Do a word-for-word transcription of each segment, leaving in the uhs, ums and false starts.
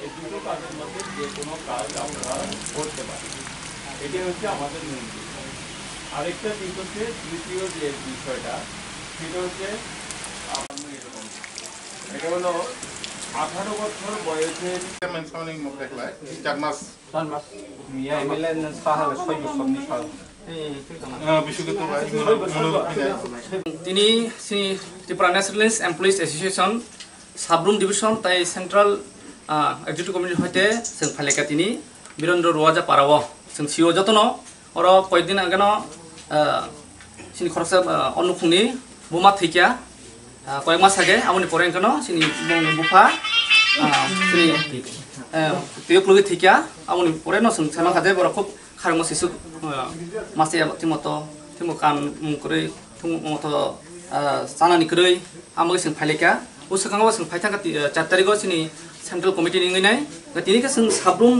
এই দুটো কাজের মধ্যে যে কোনো কাজ আমরা করতে পারি, এটাই হচ্ছে আমাদের মূল বিষয়। আরেকটা দিক হচ্ছে, দ্বিতীয় যে বিষয়টা, সেটা হচ্ছে, আহ, এরকম, এটা হলো আঠারো বছর বয়সের। Chairman সামনে মুখ দেখলাই, চার মাস। চার মাস। মিয়া এমএলএ না সাহা ছয় বছর নি সাহা। আহ, বিশ্বজিৎ ভাই, ছয় বছর। Tini chini Tripura Nationalist Employees Association Sabrum Division tai Central, ah, Executive Committee hoite chwng phaileka tini Birendra Ruaja Parao. Chwng sio jotono oro koyekdin ageno, ah, chini khoroksa, ah, o nukhungni buma thwikya, ah, koyek mas age, aboni pore wngkheno chini bongni bupha, ah, chini, eh, twiyo khulugwi thwikya, aboni pore no chwng sama kha je borok khub kharmo sisuk, ah, masa ya timo to, timo kan mung kwrwi, timo to, ah, chanani kwrwi, amo chwng phaileka. O swkango chwng phaithangkha ti-, ah, char tarigo chini Central Committee ni wngwi nai. Tini khe chwng Sabrum,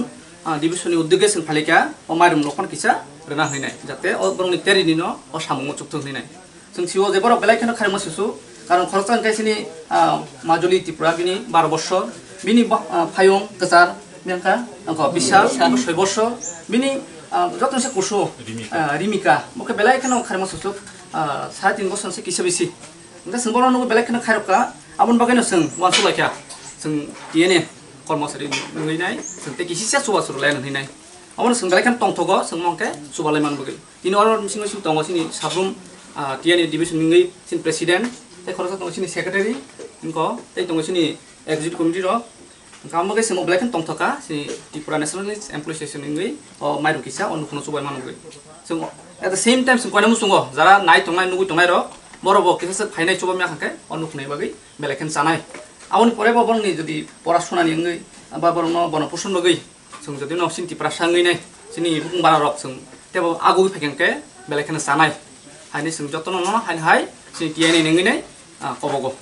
ah, division ni uddege chwng phaileka, o mairum nokhon kisa rwna hwnwi nai. Jate o borokni terini no o samungo chukthung hwnwi nai. Chwng sio je borok belai kheno khairokma susu, karon khoroksa hwnkhe chini, ah, Majuli Tripura bini baro borsor, bini ba-, ah, phayung kwchar, bini wngkha, wngkha Bishal, soi borsor, bini, ah, joto se kusu, Rimika. Ah, Rimika, bo khe belai kheno khairokma susu, ah, sare tin borsor se kisa bisi. Hwnkhe chwng bono nugo belai kheno khairokka, aboni bagwino chwng uansuk laikha, chwng T N A kormosari wngwi nai, chwng tei kisisa chubachu rwlai nai hwnwi nai. Abono chwng belai kheno tongthogo, chwng mong khe chubalai man bagwi. Tini oro bisingo chwng tongo chini Sabrum, ah, T N A division wngwi chini president, tei khoroksa tongo chini secretary, wngkha tei tongo chini executive committee rok. Wngkha omo khe chwng belai kheno tongthokha chini Tripura Nationalist Employees Association wngwi o mairum kisa o nukhungno chubai mano wngwi. Chwng at the same time chwng koina muchungo jara nai tongnai nugwi tongnai rok borok bo kisa se phainai chubai maya khe o nukhungni bagwi belai kheno chanai. Aboni pore bo borokni jodi pora sunani wngwi ba borokno bono puson bagwi chwng jodi no chini Tiprasa wngwi nai, chini bukung bara rok chwng tebo agugwi phaikha hwnkhe belai kheno chanai. Haini chwng jotono no haini hai chini T N A ni wngwi nai, ah, kobogo.